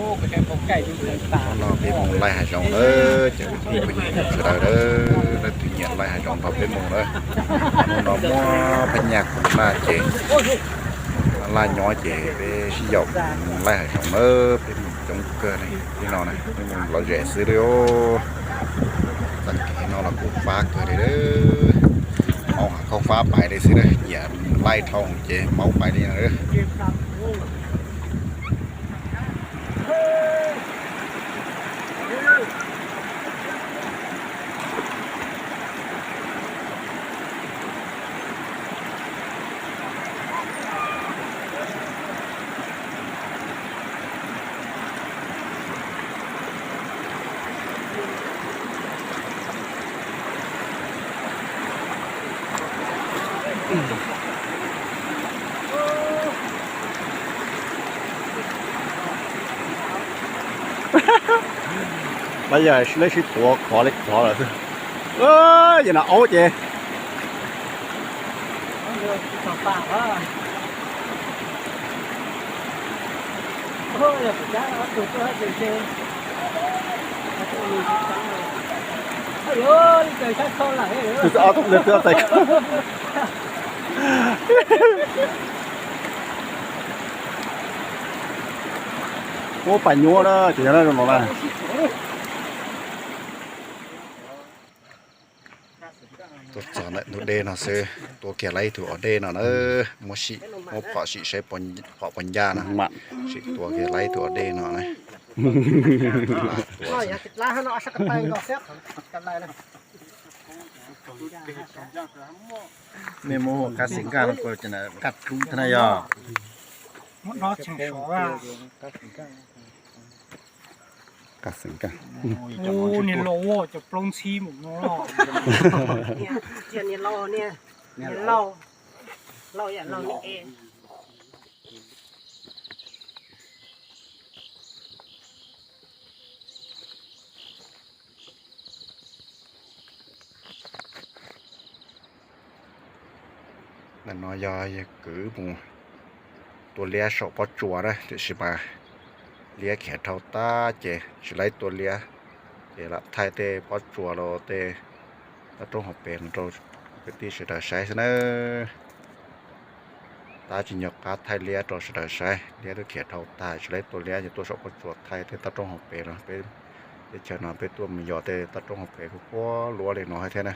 Hnub no peb mus laij hav zoov nawb, cov kwv tij phooj ywg sawv daws, leej twg nyiam laij hav zoov nrog peb mus nawb. Hnub no muab phab nyaj kuv laj ces, laj nyob ces peb sib yaum laij hav zoov nawb, peb mus coob kawg li no na, peb mus lom zem xwb li os. Txoj kev no los kuj fab kawg li, maub heev, khaub fab pais li xwb na, nyiam laij dhau ces maub pais li no. Lawv yog lawv sib tuav khov li khov lawm xwb. Yog no aub ces. Tus ob tug twb txais. Muab pais nyuaj na, ces yog no na. Tuaj txog ntawm ntug dej no xwb, tua kiag laib ib tug os dej no na, muab sim, muab phom sim saib phom puas ncaj no, sim tua kiag laib ib tug os dej no na. Nej muab qab xeem nkaj no, nkaj dub thiab na yog. Qab xeem nkaj. Niag laus cov plaub ntxhib mus no. Niag laus, niag laus, laus yam laus niag es. Ntawm no yog yawg kwv mus tua liab saum pob tsuas na, tiam sis mas liab khiav dhau tag ces tsis laib tua liab, ces lam thaij tej pob tsuas los tej toj roob hauv pes no rau kwv tij sawv daws saib xwb na. Tab tsis nco qab thaij liab rau sawv daws saib, liab twb khiav dhau tag, tsis laib tua liab ces tuaj saum pob tsuas thaij tej toj roob hauv pes no. Peb teb chaws no peb tuaj mus yos tej toj roob hauv pes kuj puag luab li no thiab na.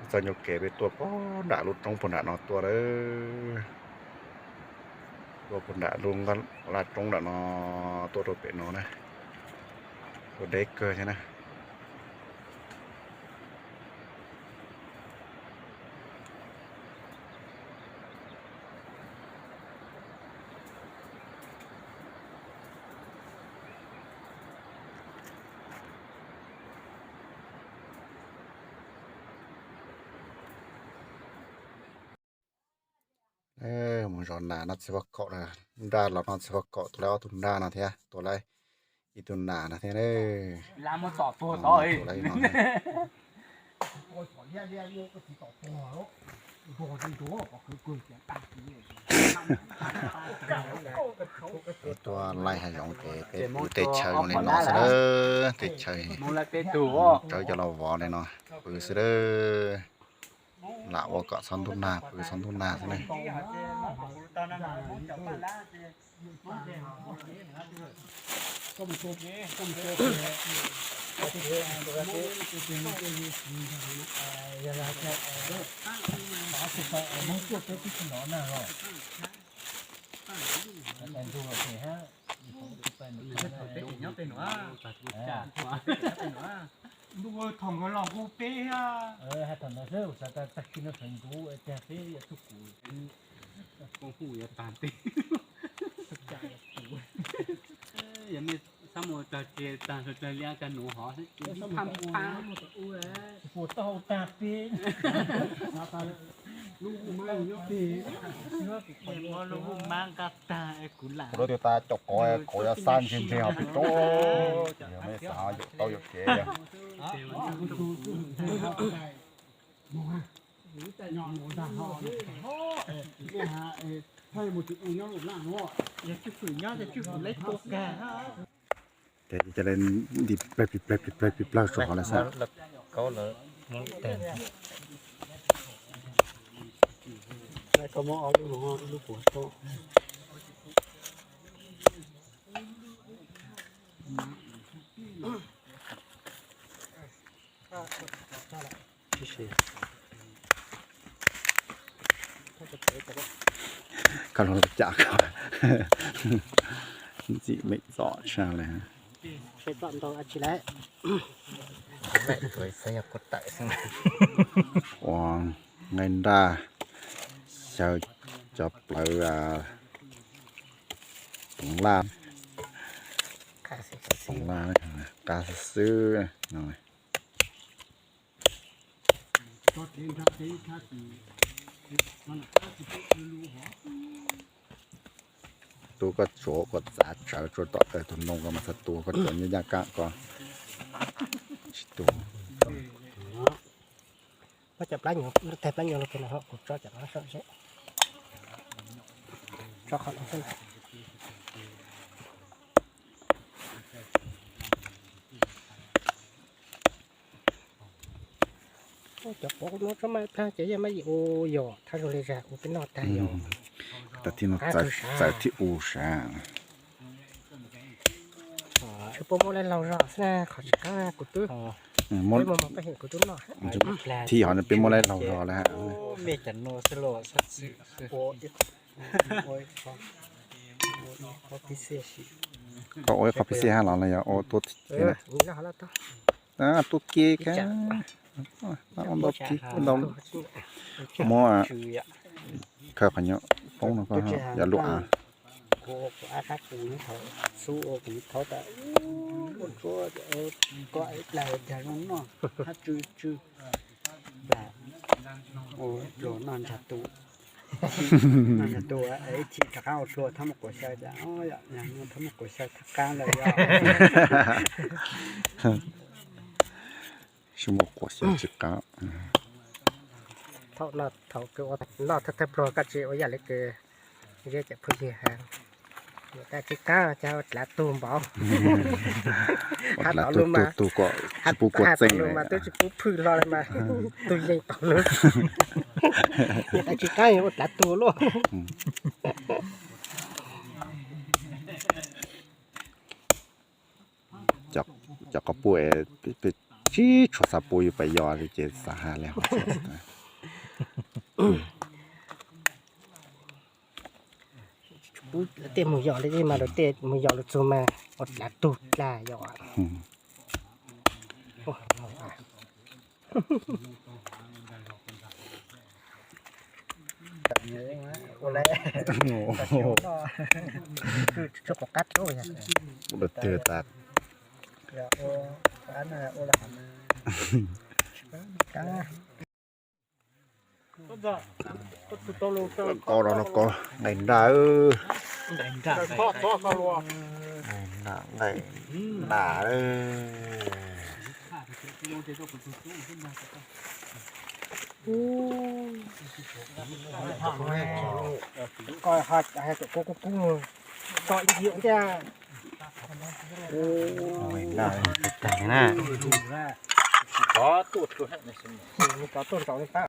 Txoj nyuag kev peb tuaj puag nram lub roob puag nram no tuaj lawm, tuaj puag nram lub laj roob nram no tuaj rau pem no na, tuaj deb kawg thiab na. Mus zov nas noj txiv faj khaum na, nraj los noj txiv faj khaum, tua laib ob tug nraj no thiab, tua laib ib tug nas no thiab. Peb tuaj laij hav zoov ces peb pw tej chaw zoo li no xwb na, tej chaw tsawb cov los vov li no pw xwb na. Lam ua kom txhob ntuj nag, pw txhob ntuj nag xwb na. Ntuj, thaum nkawd los hu peb, hais thaum ntawd xwb, xav tias tag kis no sawv ntxov tias peb yuav tuaj kuv, hu yuav tag teb. Yog nej xab mus tag ces tag sawv tag liab kag nuv hov, phaj phaj. Puas tau tag peb. Lub twg tas caum qov, qov yuav xab ntse ntse hov peb roob, yog nej xav yuam tau yuam kev. Ces cia li nti plawg pis plawg pis plawg pis plawg rau hauv lawm xwb. Koj los cam koj ntxim meem txom tshaj li. Ua nqaij nraj xyaw cov plawv toov laj, toov laj qab xwb xwb no. Tub koj tsuav kom txav tsawv tsuav tom tawg tus ntoo ko mas txhob tu, koj tsuav nyaj nyaj kab ko tsis tu. Muab cov plab nyuag, lub tag plab nyuag los pem no, kuv tso cov no seb, tso qhov no xwb. Cov quav kuv muab tsob maj plab ces yog maj yim ua yog thab zoo li zag kuv peb noj tag yog. Tag thib no txawv thib u sav. Tsis pub muab laij laug zog xwb na, qhov tsis qab kuv twb, peb mus mus peb hem kuv twb noj. Thib hov no peb muab laij laug zog lawm. Koj ua ib qho pib xij hab los yog ua tuab ke na. Tuab ke, muab khaws qhov nyuag poob no yog lub av. Kuv ua kuv ab qab kuv xub ua kuv thauv tas ua tsuab koj ib plag dag zoo noj hab tsw tsw plag ua dluag noj ntsag tu. Noj ntsag tu ib chim rov qab ua tshuaj thab muaj quas xyaw tas, thab muaj quas xyaw thab qab lawm yog. Tsis muaj quas xyaw tsis qab. Thaum no thaum kws ua noj thawj thawj pluag koj tsis ua yam li kws zeb cov phooj ywg has, tas tsis qab cas ua dlav tug npaum. Ua dlav tug tug kom tsis pub kua txeej mas twb tsis pub phwj hlo li mas tug yeej tau lub. Tas tsis qab ua dlav tug luaj. Cov quas puj es peb tsis tshua xav pub yus pab yos li ces xav has li hov. Pub tej mus yos li mas, tej mus yos lug txug mas ua dlav tug dlav yos. Ua le, tsuas qab rub. Ua twg tas. Koj rau no koj nqaij nraj, nqaij nraj, nqaij nraj. Koj ho kub kub kub, koj ib yam thiab. Nqaij nraj tag na. Tov tuaj ntsaum li tab.